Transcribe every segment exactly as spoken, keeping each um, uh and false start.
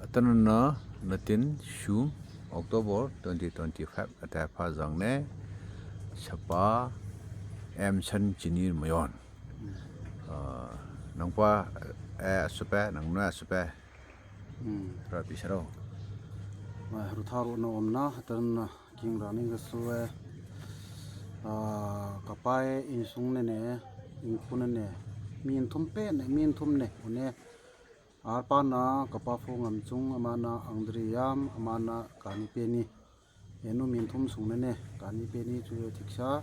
Atanono, natin, sum, October twenty twenty-five, ate pha zang ne, sapa, em san chini mayon. Ah, nang pa, eh, asupe, nang nui asupe. Hmm. Rapi saro. Wah, rutha ro na om na, atan na, king rani ka su e. Ah, ka pa e insung ne ne, inkhu ne ne. Min thum pe ne, min thum ne, une. Arpa na, ka pa Fu Ngam Chung, ama na Ang Dri Yam, ama na Kani Pe Ni. Enu min thum sung ne ne, Kani Pe Ni chu thik sa,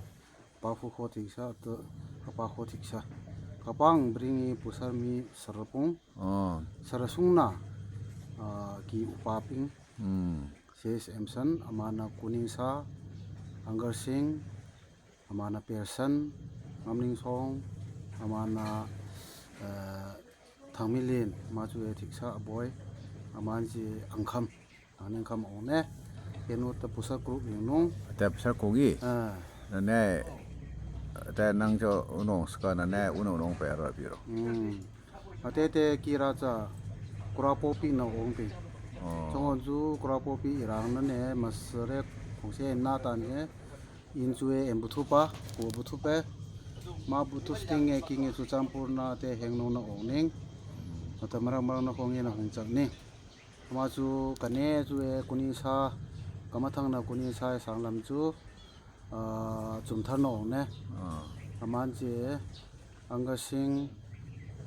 pa Fu kho thik sa, to, ka pa kho thik sa. Ka pa Ang Bri Ngi Pu Sar Mi Sarapung. Ah. Sarasung na, ah, ki upa ping. Hmm. Ses Emsan, ama na Kuning Sa, Angar Sing, ama na Persan, Ngamning Song, ama na, eh, Thang Milin, ama chu e thik sa a boy, ama chi Ang Kham, Ang Ning Kham ong ne, kenu ta Pu Sar kru ing nung. Ate Pu Sar kru gi? Ah. Na ne, ate nang cho unong ska na ne, unong nong pe ra pi ro. Hmm. Ate te kira cha, kura popi na ong pi. Oh. Chong on chu kura popi irang na ne, mas re kong se na ta ne, In chu e em buthu pa, ko buthu pe. Ma buthu sting e king e chu champur na te heng nong na ong ning. Ata marang marang na kong e na hong chak ning. Ama chu ka ne chu e Kuning Sa, ka mathang na Kuning Sa e sang lam chu, ah, Chum Thar na ong ne. Ah. Aman chi e, Ang Ka Sing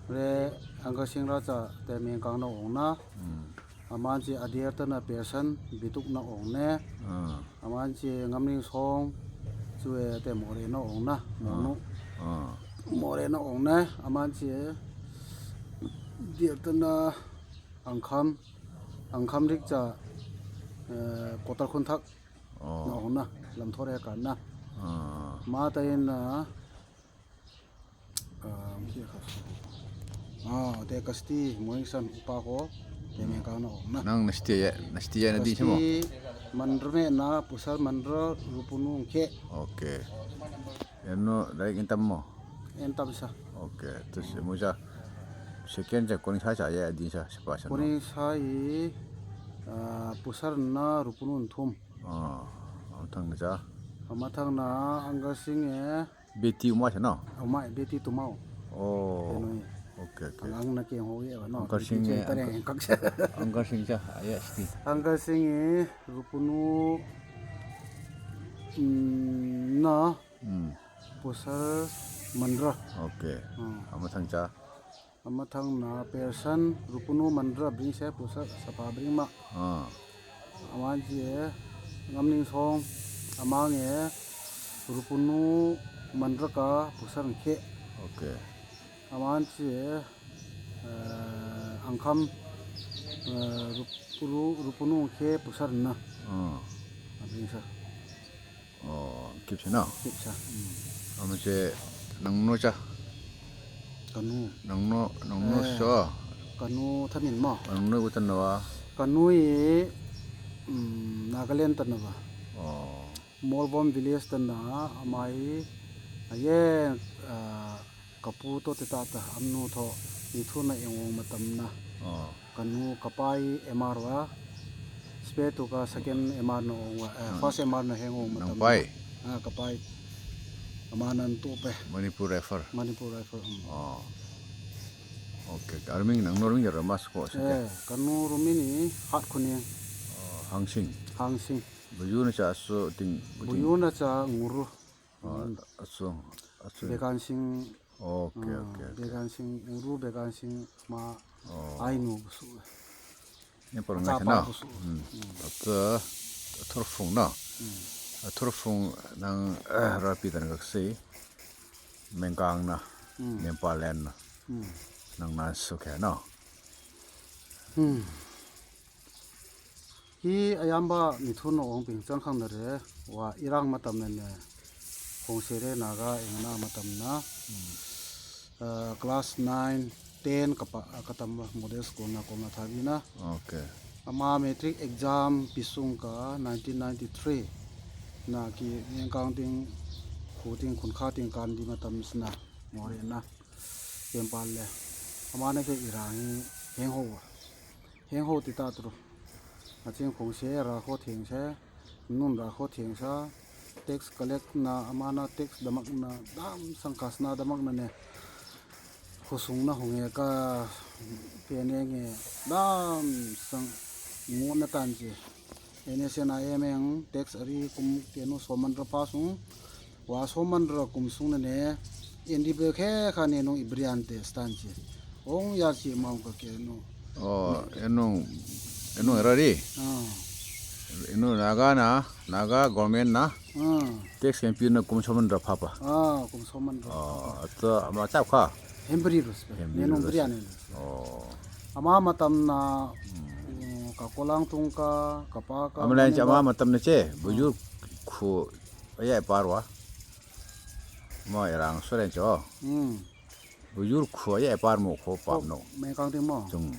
re, Ang Ka Sing ra cha te Mengkang na ong na. Hmm. Aman chi a dier ta na Persan Bituk na ong ne. Ah. Aman chi Ngamning Song chu e te More na ong na. Ah. Monu. Ah. More na ong ne. Aman chi dier ta na Ang Kham. Ang Kham rik cha, eh, Kotar Khun Thak. Oh. Na ong na. Lam thore ka na. Ah. Ma ta in na Ah, mkhiet kha. Ah, te Kasti, Moing San, upa ko, te Mengkang na ong na. Nang Nasti ya, Nasti ya na di sa mo? Kasti, Mandra me na, Pu Sar Mandra, Rupunu Ngkhe. Okay. Eno, dai intam mo? Intam sa. Okay, terus mo sa, second sa, Kuning Sa sa ya, di sa, sapa sa no? Kuning Sa i, ah, Pu Sar na, Rupunu Nthum. Ah, amathang na sa? Amathang na, Ang Ka Sing e, Beti umai sa no? Umai, Beti Tumau. Oh. Kenu i. Okay, okay. Ang, ang na keng ho i, ano, Ang Ka Sing e, Ang Ka Sing sa, ah, yes, ti. Ang Ka Sing e, Rupunu, mm, na, hmm, Pu Sar Mandra. Okay. Hmm. Amathang sa? Amathang na Persan, Rupunu Mandra, bring se Pu Sar, sapa bring ma. Ah. Aman chi e, Ngamning Song, amang e, Rupunu Mandra ka Pu Sar Ngkhe. Okay. Aman chi e, eh, Ang Kham, eh, Rup-, Ru-, Rupunu Ngkhe Pu Sar na. Ah. Bring sa. Oh, kip sa no? Kip sa. Hmm. Ama che nang nu cha? Ka nu. Nang nu, nang nu, eh, so? Ka nu thamin mo? Nang nu utan na wa? Ka nu i, mm, Nagaland tan na wa. Oh. Molbom village tan na, ama i, aye, ah, Ka pu to te ta ta, am nu tho, ni thu na eng ong matam na. Oh. Ka nu ka pai M R wa. Spe tu ka second M R na ong wa, eh, hmm, first M R na heng ong matam na. Nang pai? Ah, ka pai. Ama nan tu pe. Manipur Rifle. Manipur Rifle, um. Oh. Okay, ka army nang nu army ya ramas ko sa. Eh, ka nu rumi ni hat kuni. Oh, Hangsing. Hangsing. Buyu na cha su ting. Buyu na cha nguru. Ah, asu, asu. Bekan Sing. Okay, ah, okay, okay. Bekan Sing, uru Bekan Sing ma. Oh. Ainu busu. Ni por ngai na. Busu. Hmm. Hmm. Ata, Thurphung na. Hmm. Thurphung nang, eh, rapi dan ka si. Mengkang na. Hmm. Mengpalen na. Hmm. Nang nan su ke na. Hmm. Hi ayamba mi thun na ong ping chang khang na re, wa irang matam ne ne, Khongsere Naga eng na matam na, hmm, ah, class nine, ten ka pa, ah, ka tam model school na kom na thabi na. Okay. Ama matric exam pisung ka nineteen ninety-three na ki Mengkang ting, khu ting, Khunkha ting kan di matam sna, More na, Kempal le. Ama na ke irang heng ho wa. Heng ho ti ta tru. A ching khong se ra kho theng se. Nun ra kho theng sa. Tax collect na, ama na tax damak na, dam sang kas na damak na ne. Khosung na hong e ka pe ne nge dam sang ngu na tan chi. N S C N I M eng tax a ri kum kenu soman ra pa sung. Wa soman ra kum sung na ne. N D P khe kha ne nung i brian te stan chi. Ong ya chi ma ong ka kenu. Oh, enung, enung ra ri. Ah. Enung Naga na, Naga government na. Ah. Tax kempi na kum soman ra pa pa. Ah, kum soman ra. Oh, ata ama chap kha. Hembri rus pe. Hembri rus. Ne nung brian rus. Oh. Ama matam na, mm, ka kolang tung ka, ka pa ka. Ama lain ama matam na che, bujur khu, aya parwa. Ma erang soren cho. Hmm. Bujur khu aya par mo kho pap no. Mengkang ting mo. Chung.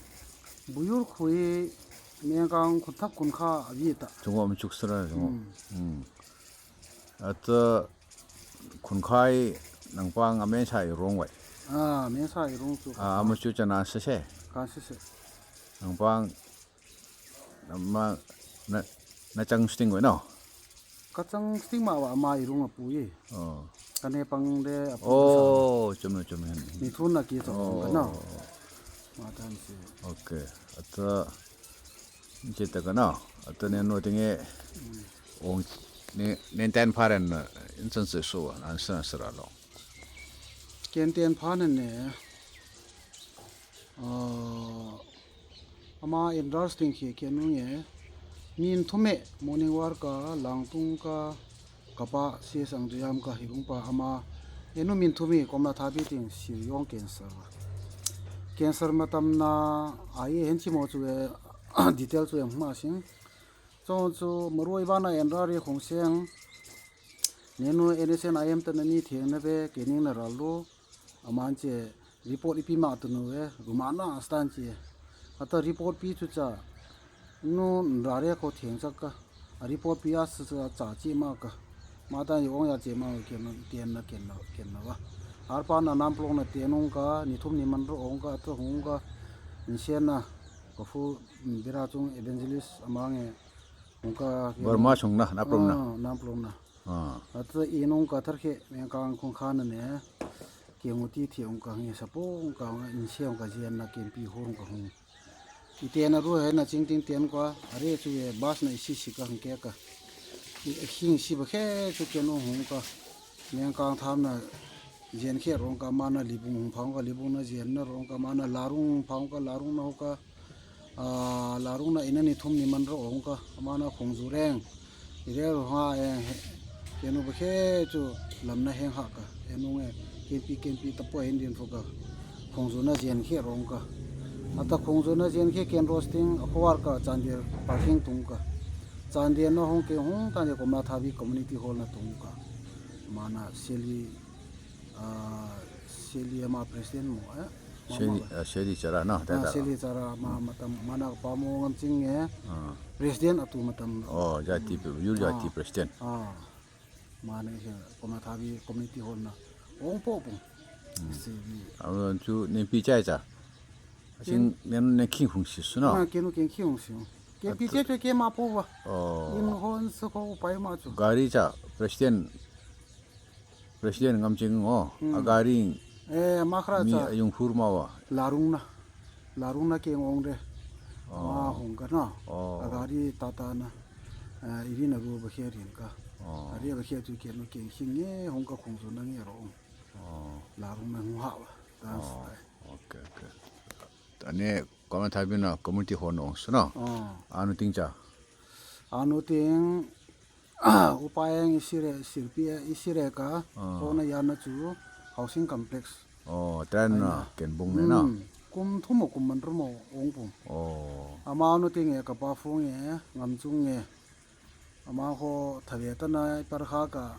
Bujur khu i mengkang khu thap kun kha abi ta. Chung om chuk sra chung. Hmm. Hmm. Ata Khun khai nang pang a men sa i rong wai. Ah, men sa i rong chu. Ah, ama chu cha na se se. Ka se se. Nang pang na ma na, na chang sting wai no. Ka chang sting ma wa ama i rong a pu i. Oh. Ka ne pang de a pu. Oh, chum no chum hen. Ni thun na ki chang ka no. Oh. Ma tan si. Okay. Ata Che ta ka no, ata ne no tinge, ong, ne, ne ten paren, insan se so, an san sra lo. Ken ten paren ne, ah, ama interesting khi ken nung e, min thume, morning work ka, langtung ka, Ka pa, si sang du yam ka hi ung pa ama. Enu min thumi kom na tha bi ting si yong cancer. Cancer matam na ai hen chi mo chu e, detail chu em ma sing. Chon chu marui ba na en ra ri khong seng. Nenu N S C N I M ta na ni thiang na be ke ning na ra lu. Aman che report ipi ma tu nu e, ruma na stan che. Ata report pi chu cha, nu nra re ko thiang chak ka. A report pi a sa cha, cha chi ma ka. Ma ta yong ya che ma ken na, ken na, ken na, ken na wa. Arpa na Namplong na te nung ka, ni thum ni man ro ong ka, ata hung ka, ni sen na, ka fu, mm, bira chung evangelist amang e, hung ka, Burma chung na, Namplong na. Ah, Namplong na. Ah. Ata i nung ka thar khe, meng kang khung khan na ne, ke ngu ti thi ong ka nge sa pong ka, in se ong ka zian na kem pi hong ka hong. I te na ru he na ching ting ten ka, are chu e bas na i si si ka hong ke ka. I hing si ba khe chu ke nung hong ka. Meng kang tham na zian khe rong ka ma na Libung hong phang ka, Libung na zian na rong ka ma na Larung hong phang ka, Larung na ho ka. Ah, Larung na ina ni thum ni man ro ong ka, ama na khong zu reng. I re ro ha e, he, ke nu ba khe chu lam na heng ha ka. E nung e, ken pi, ken pi ta po hen din fu ka. Khong zu na zian khe rong ka. Ata khong zu na zian khe ken roasting, a khowar ka Chandel parking tung ka. Chandel na hong ke hong ta ne kom na tha bi community hall na tung ka. Ama na Seli, ah, Seli ama president mo, eh? Seli, ah, Seli Chara na, ah, Seli Chara ma, ma tam, ma na pa mo ngam ching e. Ah. President atu ma tam. Oh, jati pe, yur jati president. Ah. Ma ne he, kom na tha bi community hall na. Ong po pung. Hmm. Seli. Awan chu ne pi chai cha. Ching ne ne king hung si su no. Ma ke nu king hung si. Ke pi che che ke ma po wa. Oh. In hon su ko pai ma chu. Gari cha, president. President ngam ching o, hmm, a gari. Eh, ma khra mi cha. Ayung hur ma wa. Larung na. Larung na ke ngong de. Oh. Ma hong ka na. Oh. A gari tata na. Eh, iri na ru ba khe rin ka. Oh. A ri ba khe tu ke no ke hing nge hong ka khong su na nge ro. Oh. Larung na hong ha wa. Dance. Oh. Okay, okay. Tane kom na tha bi na community hall no su no. Oh. Anu ting cha. Anu ting Upa eng i sire, sirpi e, i sire ka, ah, ko na yan na chu, housing complex. Oh, tren na, ai na. Ken bung ne na. Hmm, kum thum mo kum man ru mo, ong pum. Oh. Ama nu ting e ka pa phung e, ngam chung e. Ama ho thave ta na i par kha ka.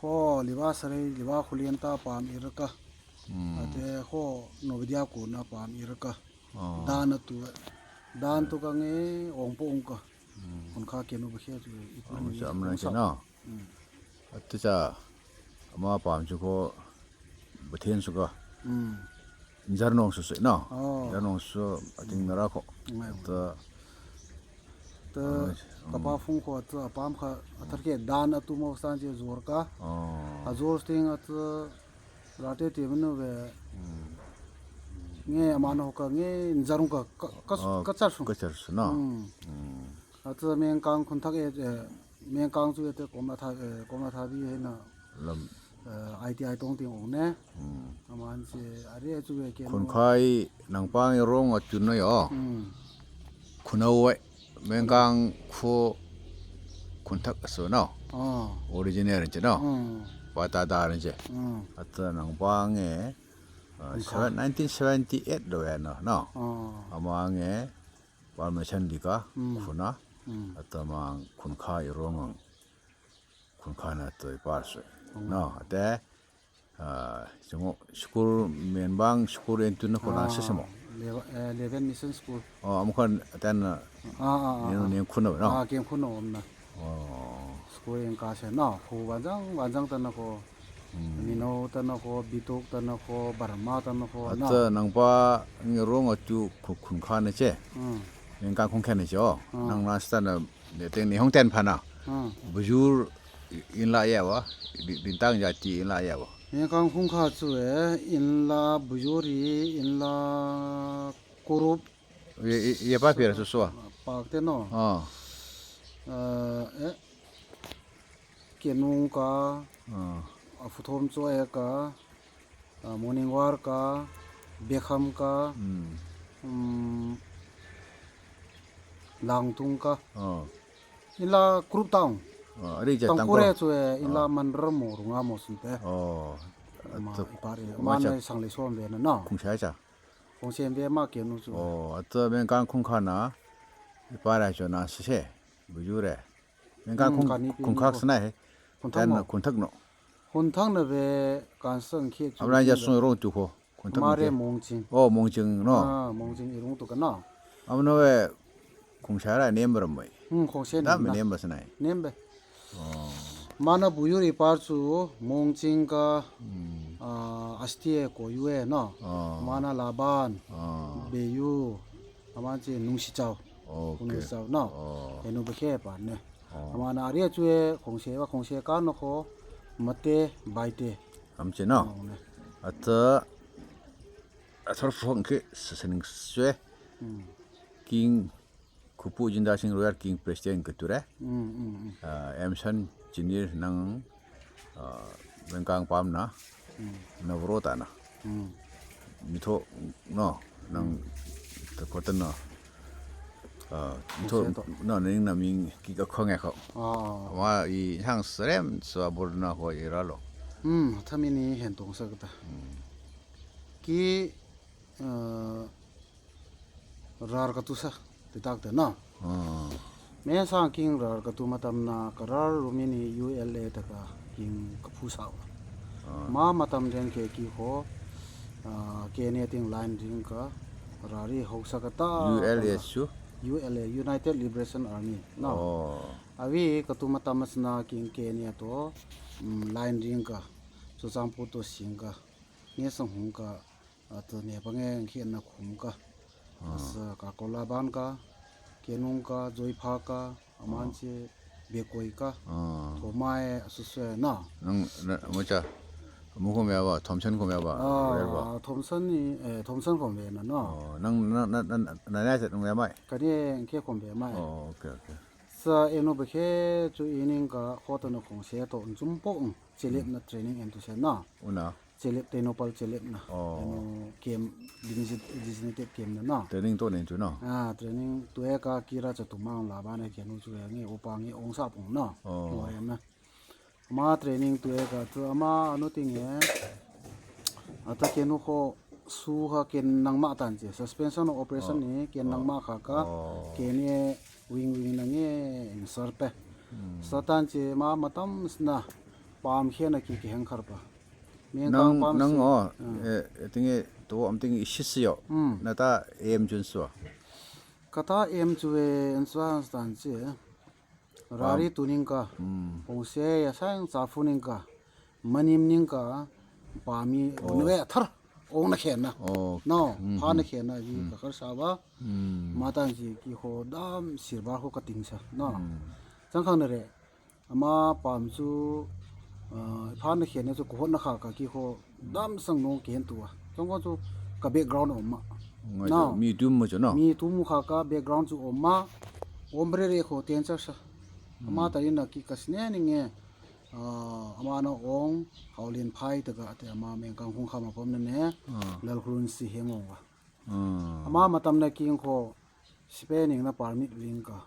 Ho liwa sare, liwa khulian ta pam ir ka. Hmm. Ate ho Novidia ku na pam ir ka. Oh. Dan na tu, dan tu ka nge, ong po ong ka. Hmm. Kon kha ke nu ba khe tu i pu ni. Sa amna ke na. Hmm. Ata cha ama pam chu ko ba thien su ka. Hmm. Nzarnong su su, no? Oh. Nzarnong su, ating nara ko. Ngai. Ta, ta, oh, kapa phung ko, ta, apam ka, athar ke dan atu mo san che zor ka. Oh. A zor sting at, rate te menu be. Hmm. Nge amano ka, nge nzarung ka, ka, ka, oh, ka char su. Ka char su, no? Hmm. Hmm. At mengkang khun thak e, eh, mengkang chu e te kom la tha, eh, kom la tha bi he na. Lam. Eh, I T I tong ting ong ne. Hmm. Aman che, are chu e ke. Khun no. Khai nang pang i rong a chun no yo. Hmm. Khun au e. Mengkang khu khun thak su no. Oh. Original che no. Hmm. Pata dar che. Hmm. At nang pang e, eh, khun kha. Seven, nineteen seventy-eight do e no, no. Oh. Amang e, Palmesan di ka, hmm, khun a. Hmm. At amang khun khai rong ang. Khun khai na to i par su. Hmm. No, ate, ah, sungo, school, menbang, school en tu na ko na, ah, sesemo. Leve-, eh, Leven Mission School. Oh, amu kan, atan, ah, ah, ah, ni, ah, ni khun no, no? Ah, kem khun no, na. Oh. School en ka se, no, khu wanjang, wanjang ta na ko. Hmm. Mino ta na ko, Bituk ta na ko, Burma ta na ko, no? At nang pa ngi rong a chu khu-, khun khai na che. Hmm. Ngi ka khun khai na che, oh. Hmm. Nang na sta na, ne teng ni hong ten pha na. Hmm. Bujur i-, in la ya wa, di-, dintang jati in la ya wa. Ngi ka khun khai chu e, in la bujur i, in la kurup. Ye, ye, ye pa pira su su a? Pak te no. Ah. Eh, eh. Kenung ka, ah, a Phuthom Choek ka, ah, Morning War ka, Bekham ka, hmm, um, Langtung ka. Ah. In la group tang. Ah, ari ja tang kore ko. Chu e, in la, ah, man ram mo, runga mo sun te. Oh. Ma, ta, i par e, ma, ma cha. Na sang le som ve na, no. Khun sa cha. Khun sem ve ma ke nu chu. Oh, at mengkang khun khai na, i par e cho na se se, bujur e. Mengkang, hmm, khun, kani pi khun ni khak ko. Sna he. Khun thak no. Khun thak no. Khun thak na ve kan sang khe chu. Amra ja sung rong tu ko. Khun thak ma re ni ke. Mongching. Oh, Mongching no. Ah, Mongching i rong tu ka na. Am no ve khun sa ra nem ram mai. Hmm, khun sa da nem me na. Nem ba sna he. Nem be. Oh. Mana bujur i par chu Mongching ka, hmm, ah, Astie ko yu e no. Oh. Mana Laban. Oh. Beyu. Aman che Nungsichao. Okay. Nungsichao no. Oh. Enu be khe pa ne. Oh. Amana ari chu e khun se wa khun se ka no ko mate baite. Am che no. Oh, ne. At, at thar phung ke sesening swe. Hmm. King Khupu Jinda Singh Royal King President ke tu re. Hmm, hmm, hmm. Ah, Emson Chinir nang, ah, mengkang pam na. Hmm. Na vro ta na. Hmm. Mitho, no, nang, hmm, ta ko ta na. Ah, mitho, mitho to. No, ning na ming ki ka khong e ko. Ah. Wa i hang srem so abur na ko i ra lo. Hmm, tha mi ni hen tong sa ka ta. Hmm. Ki, ah, rar ka tu sa, ti tak te na. Ah. Me sang king rar ka tu matam na ka rar ru mi ni U L A ta ka king ka phu sa. Ah. Ma matam den ke ki ho, ah, ke ne ting line ring ka, rari ho sa ka ta. U L A su? U L A, United Liberation Army. Na. Oh. Avi ka tu matam sna king ke ne to, mm, line ring ka, Churachandpur to sing ka, nge sang hung ka, Atu ne pa nge khi na khum ka. Ah. Sa ka Kolaban ka, Kenung ka, Joypha ka, aman che Bekoi ka. Ah. Thomai asusue na. Nang, na, mo cha. Mo khum ya ba, Thomson khum ya ba. Ah, Thomson ni, eh, Thomson khum be na no. Oh, nang, na, na, na, na, na, na, nang ya mai. Ka ni khe khum be mai. Oh, okay, okay. Sa eno be khe chu ining ka khotano khong se to nchum po. Chelep na training en tu se na. Una. Chelep Tengnoupal Chelep na. Oh. Eno camp, designated camp na na. Training to nen chu na. Ah, training tu e ka kira cha tu mang la ba na kenu chu e nge opa nge ong sa pung na. Oh. Mo em na. Ama training tu e ka tu ama anu ting e. Ata kenu kho su kha ken nang ma tan che. Suspension of operation ni ken nang ma kha ka. Oh. Ken e wing wing na nge eng sar pe. Hmm. Sa tan che ma matam sna. Pam khe na ki ki heng khar pa. Nang, nang o, eh, ting e, to am ting e, isi sio. Hmm. Na ta em chun sua. Ka ta em chu e, en sua stan che. Rari tu ning ka. Hmm. Pong se ya sang cha fu ning ka. Manim ning ka. Pa mi, oh, un we thar. ong na khen na. Oh. No, hmm, pha na khen na ji ka kar sa ba. Hmm. Ama tan ji ki ho dam sir ba ho ka ting sa. No. Hmm. Chang khang na re. Ama pam chu, ah, pha na khen na chu ko hon na kha ka ki ho dam sang nong khen tua. Chang ko chu ka background om ma. Ngai no. Mi tum mo chu no. Mi tum kha ka background chu om ma. Om re re ho ten cha sa. Ama ta ina ki ka sne ni nge. Ah, ama na ong, Hau Lien Phai ta ka ate ama Mengkang hung kha ma pom na ne. Ah. Lalkholun si heng ong wa. Ah. Ama matam na king ko, sipe ning na permit ling ka.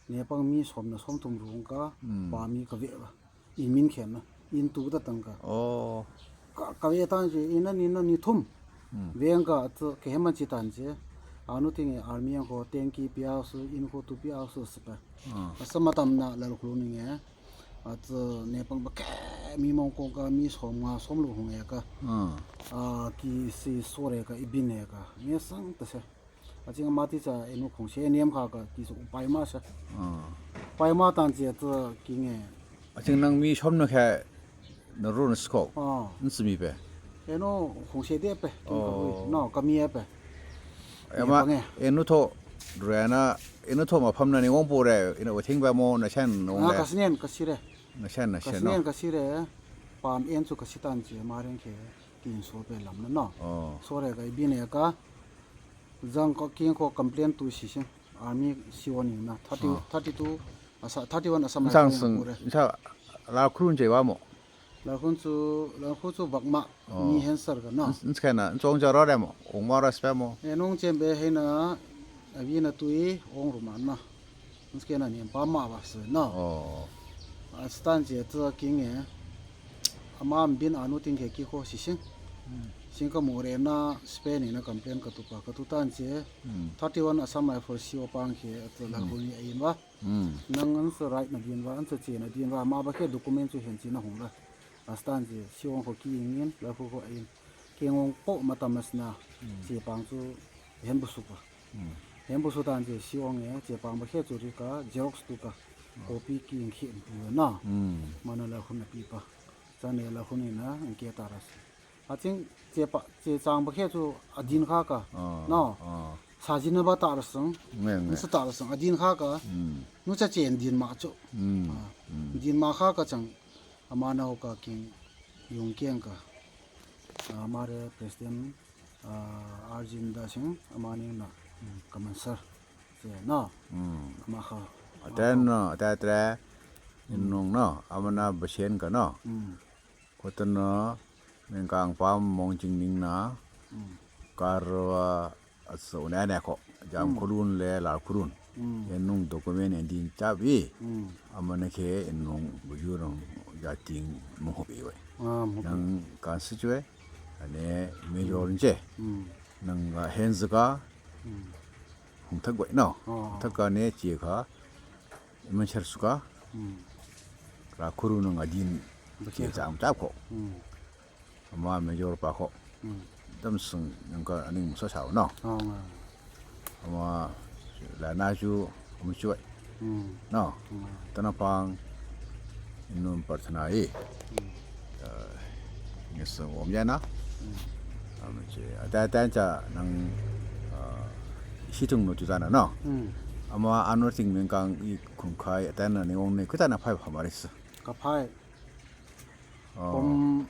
Ne pang mi som na som tum rung ka, hmm, pa mi ka ve wa. In min khen na, in tu ta tang ka. Oh. Ka, ka ve tan je, in na ni na ni thum. Hmm. Veng ka, tu, ke heman chi tan je. Anu ting e army ang ko, tengki piau su, in ko tu piau su sipe. Ah. Asa matam na Lalkholun nge. Atu ne pang ba ke mi mong kong ka mi som nga som lu hong e ka. Ah. Ah, ki si sore ka i bin e ka. Nge sang ta se. A ching ama ti cha enu khong se nem kha ka ki su pai ma se. Ah. Pai ma tan che atu ki nge. A ching nang mi som na khe na ru na sko. Ah. Nsi mi pe. Enu khong se de pe. Kin ka hui. Oh. No, ka mi e pe. Ema, ne pang e. Enu tho, re na, enu tho ma pham na ni wong po re, ina wa thing ba mo, na chen wong le. Ka snen, ka si re. Na chen, na chen, no. Ka snen, ka si re. Pam en chu ka si tan che, ma reng khe, kin so pe lam na, no. Oh. So re ka i bin e ka. Jang ko kin ko complain tu si sing. Army si warning na. Thirty, oh, thirty-two, asa, thirty-one asa ma sang ko sung, re. Sa, Lalkholun che wa mo. Lalkholun chu, Lalkholun chu vak ma, oh, mi hen sar ka na. Ns-, nskena, nsong ja ra de mo, ong ma ra spe mo. E nong chen be he na, a vi na tui, ong ru ma na. Nskena ni pa ma ba se na. Oh. A stan che tu king e. Ama bin anu ting ke ki ko si sing. Hmm. Sing ka mo re na, spe ni na complain ka tu pa, ka tu tan che. Hmm. Thirty-one Assam Rifle si o pang ke, tu Lalkholun ni a in ba. Hmm. Nang an sa right na din wa, an sa che na din wa, ama ba khe document chu hen chi na hong la. A stan che, si ong ko ki ing in, la ko ko in. Ke ngong po matam as na, hmm, che pang chu hen bu su ko. Hmm. Hen bu su tan che, si ong e, che pang ba khe chu ri ka, xerox tu ka, hmm, copy ki ing khe tu na. Hmm. Mana Lalkholun na pi pa. Cha ne Lalkholun ni na, ang ke ta ra si. A ching che pa, che chang ba khe chu a din kha ka. Ah, no. Ah. Sa jin na ba ta ra sang. Nge, nge. Nsa ta ra sang. A din kha ka. Mm. Nu cha chen din ma chu. Mm. Ah. Mm. Din ma kha ka chang. Ama na ho ka king yung kiang ka. Ah, ama re president, ah, Arjun Da Singh, ama ning na. Mm. Ka man sar. Che na. Mm. Ama kha. Atan no, atan tre. Mm. Inung no. Ama na ba chen ka no. Mm. Khotano, Mengkang pam mong ching ning na, mm, kar, ah, aso ne ne ko, Jam, mm, Kholun le Lalkholun. Mm. Enung document en din chap i, mm, ama ne khe enung bujur nung ja ting mo ho bi wai. Ah, mo ho bi. Nang kan si chue, ane major, mm, nche. Mm. Nang, ah, hen zaka, mm, hung thak wai no. Oh. Thak ka ne chie kha, Iman sar suka. Hmm. Ra khuru nang adin. Betul. Cie cham chap ko. Hmm. Ama major pa ko. Hmm. Dam sung nang ka aning musa sao no. Oh, nga. Ama la na ju, ama chuai. Hmm. No. Hmm. Tana pang inun partner i. Hmm. Eh, ngesang om ya na. Hmm. Ama che, ata, ata cha nang, eh, situng no tu tana no. Hmm. Ama anu ting Mengkang i khum khai, ata na ni ong ni, kuta na phai phamaris. Ka phai. Oh. Kum,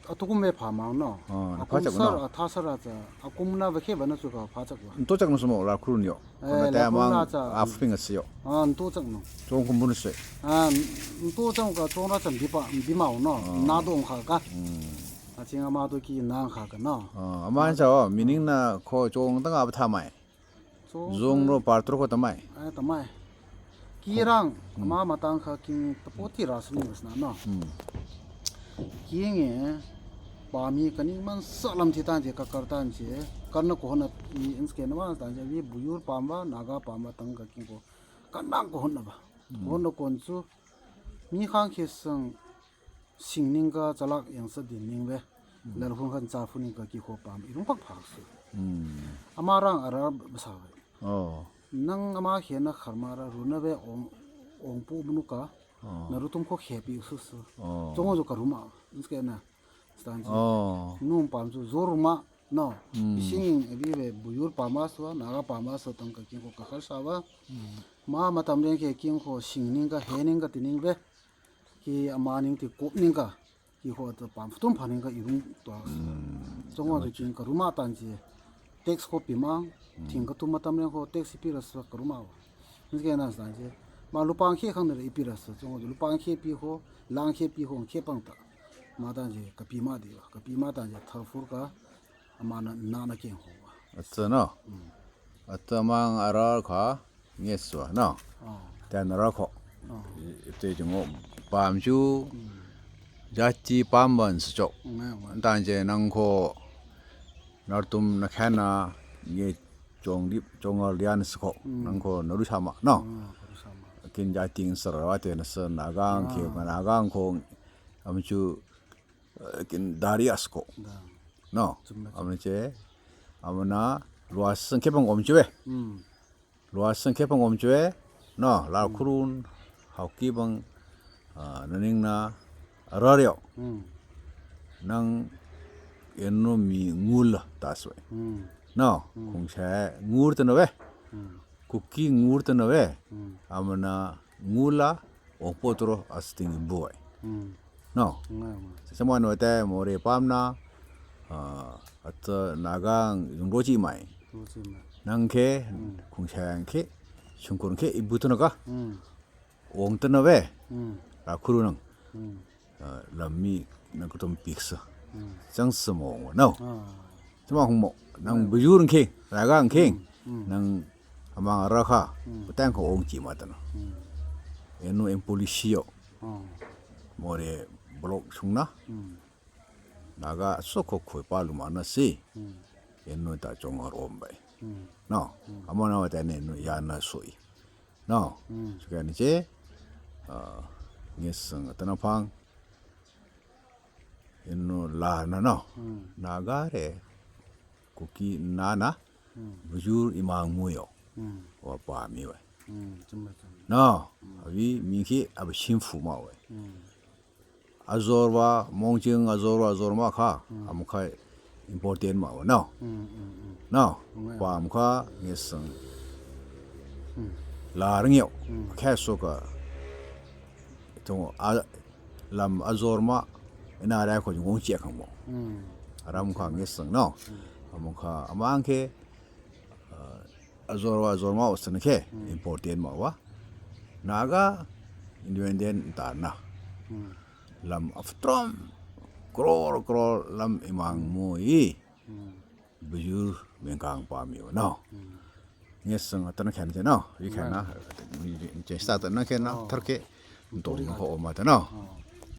atukum me phamang no. Oh, na phai chak no. Akum sar, atha sar a cha, akum na vekhe ba na chu ka phai chak wa. Nto chak no sumo la khuru nyo. Eh, kuna la ta mang khuru na cha. Afping asio. Ah, nto chak no. Chong kum bun se. Ah, nto chak ka chong ra cham bi pa, bi mau no. Ah. Na dong kha ka. Hmm. A ching ama to ki nang kha ka no. Ah, ama cha o, meaning na ko chong tang a ba tha mai. Zong ro par tro ko tamai. Eh, tamai. Ki rang, hmm, ama matang kha king tapo ti ra sum ni sna no. Hmm. Ki nge, pa mi ka ning man sa lam ti tan je, ka kar tan je, kan na ko hon na i inske na ma tan je, vi buyur pam ba, naga pam ba tang ka king ko. Kan nang ko hon na ba. Hmm. Ko hon na kon chu, mi khang khe sang, sing ning ka chalak yang sa din ning ve. Hmm. Lal hun khan cha phu ning ka ki kho pam i rung phak phak su. Hmm. Ama rang ara ba sa ve. Oh. Nang ama khe na khar ma ra ru na ve ong, ong pu mnu ka. Oh. Na ru tum kho khe pi su su. Oh. Chong zo ka ru ma. Nske na. Stan ji. Oh. Num pam su zo ru ma. No. Hmm. Ising ing ebi be buyur pama sua, Naga pama sua tang ka king ko ka khal sa ba. Hmm. Ma, ma tam ren ke king ko sing ning ka, he ning ka, ti ning be. Ki ama ning ti kop ning ka. Ki ho ta pam tum pha ning ka i rung tua. Hmm. Chong wa king ka ruma tan chi. Tax ko pi mang, hmm, thing ka tum ma tam ren ko tax pi ra sa ka ruma wa. Ni ke na sa chi. Ma lupang khe khang ne i pi ra sa. Chong wa lupang khe pi ho, lang khe pi ho, khe pang ta. Ma tan chi, ka pi ma di wa. Ka pi ma tan chi, thar fur ka. Ama na, na, na keng ho. Atsa no. Hmm. Atsa mang ara kha nges wa no. Oh. Tan ara kho. Oh. Te jong pam ju. Hmm. Jati pam ban sa chok. Ngai, ngai. Tan je nang kho nar tum na khana nge chong dip chong ar lian sa kho. Hmm. Nang kho naru sama no. Ah, naru sama. Kin jati sar wa te na sa nagang khe, ah, nagang kho am ju eh, kin dari asko. Da. No. Chumna. Amna che, amna luas sengke bang om chue. Hmm. Luas sengke bang om chue. No, la, hmm, khurun, hau ki bang, ah, naning na, arario. Hmm. Nang eno mi ngul ta swe. Hmm. No, hmm, kung che ngur tena we. Hmm. Kuki ngur tena we. Hmm. Amna ngula, ong potro asting buai. Hmm. No. Ngai, ngai. Sesama no te more pam na, ah, at nagang yung rochi mai. Rochi mai. Nang ke, hmm, kung sayang ke, sungkur ke, ibu tena ka. Hmm. Ong tena we. Hmm. La kuru nang. Hmm. Ah, lam mi nang kutum piksa. Hmm. Chang sa mo, no. Ah. Chuma hung mo. Nang, hmm, bujur king, raga king. Hmm. Hmm. Nang amang ara kha. Hmm. Patang ko ong chi ma tana. Hmm. Eno em polisi yo. Hmm. More blok sung na. Hmm. Naga so ko khoi pa lu ma na si. Hmm. Eno ta chong ar om bai. Hmm. No. Hmm. Amang na wa ta ne no ya na soi. No. Hmm. Suka ni che. Ah, nges sang tana pang. Eno la na no. Hmm. Naga re. Kuki nana. Hmm. Bujur imang muyo. Hmm. Wa pa mi we. Hmm. Chumba, chumba. No. Hmm. Abi mi ki abi simfu ma we. Hmm. Azor wa, mong ching azor wa, azor ma kha. Hmm. Am kha important ma we. No. Hmm, hmm, hmm. No. Hmm. Pa am kha nges sang. Hmm. La ring yo. Hmm. Kha so ka. Tong a, lam azor ma, ina ra ko ngong che khang mo. Hmm. Aram kha nges sang no. Hmm. Amang kha, amang ke, ah, azor wa azor ma osan ke, hmm, important ma wa. Naga, independent ta na. Hmm. Lam aftrom, kror, kror, lam imang mo i. Hmm. Bujur mengkang pa mi no. Hmm. Nges sang tana khen che no, i khen na. Ngai. Che sa tana khen na, oh, thar ke. Nto ri ko ma tana. Oh.